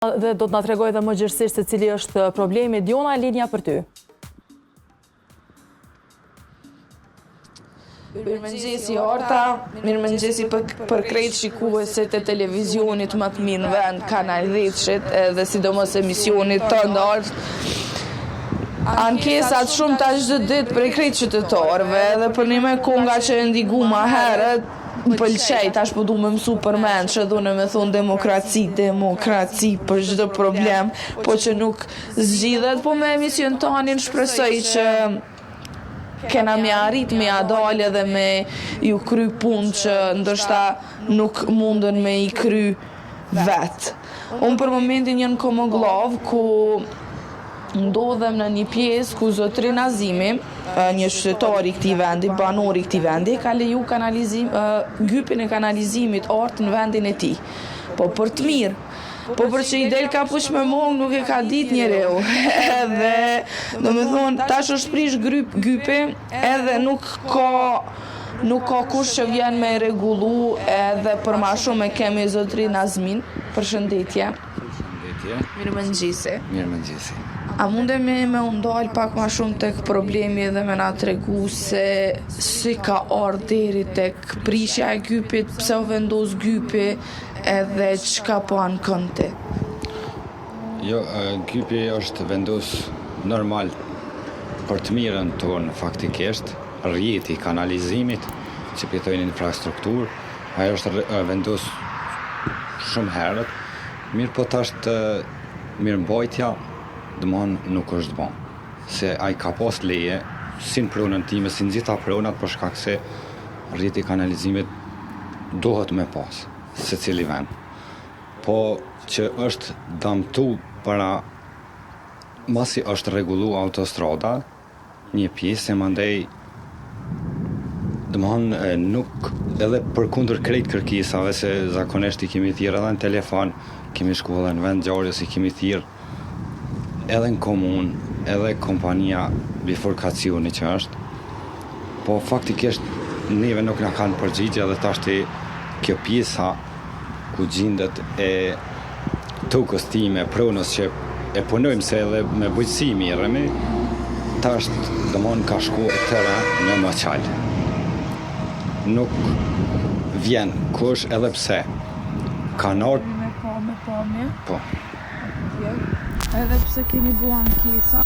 Dhe do të na tregojë dhe më gjerësisht se cili është problemi. Diona, linja për ty. Mirëmëngjesi Arta, mirëmëngjesi për, për krejt shikuesit e televizionit më të mirë në vend, Kanal 10-shit, edhe sidomos emisionit tënd Artë. Ankesat shumta çdo ditë prej krejt qytetarëve, edhe për një me konga që e ndigu ma herët, Më pëlqej, tash po du me mësu përmendsh edhe unë me thonë demokraci, demokraci për çdo problem, po që nuk zgjidhet, po me emision tanin shpresoj që kena me arrit me ja dalë edhe me ju kry punë që ndoshta nuk mundën me i kry vetë. Unë për momentin jam në Komogllavë, ku ndodhem në një pjesë ku zotri Nazimi, një qytetar i këtij vendi, banor i këtij vendi, ka leju kanalizim, gypin e kanalizimit art në vendin e tij. Po për të mirë, po për që i del kapuç me mongë nuk e ka ditë njeriu. Edhe, domethonë, tash është prish gryp, gypi, edhe nuk ka nuk ka kush që vjen me rregullu edhe për ma shumë e kemi zotri Nazmin. Përshëndetje. Përshëndetje. Mirëmëngjesi. Mirëmëngjesi. A mundemi me u ndal pak ma shumë tek problemi dhe me na tregu se si ka ardhë deri tek prishja e gypit, pse u vendos gypi edhe çka po ankon ti? Jo, gypi është vendos normal për të mirën tonë faktikisht, rrjeti i kanalizimit, që po i thojnë infrastrukturë, ajo është vendos shumë herët, mirë po tash të mirëmbajtja, domthon nuk është bo. Se ai ka pas leje, si në pronën time, si në gjitha pronat, për shkak se rrjeti i kanalizimit duhet me pas, secili vend. Po që është damtu para masi është rregullu autostrada, një pjesë e mandej domthon nuk edhe përkundër krejt kërkesave se zakonisht i kemi thirrë edhe në telefon, kemi shku edhe në vend ngjarjes, i kemi thirrë edhe në komunë, edhe kompania bifurkacioni që është, po faktikisht neve nuk na kanë përgjigje dhe tashti kjo pjesa ku gjindet e tokës time, pronës që e punojmë se edhe me bujqësi mirremi, tash domthon ka shku e tëra në moçal. Nuk vjen kush edhe pse kanë ardhur Me pa me pamje. Po. Edhe pse keni bu ankesa.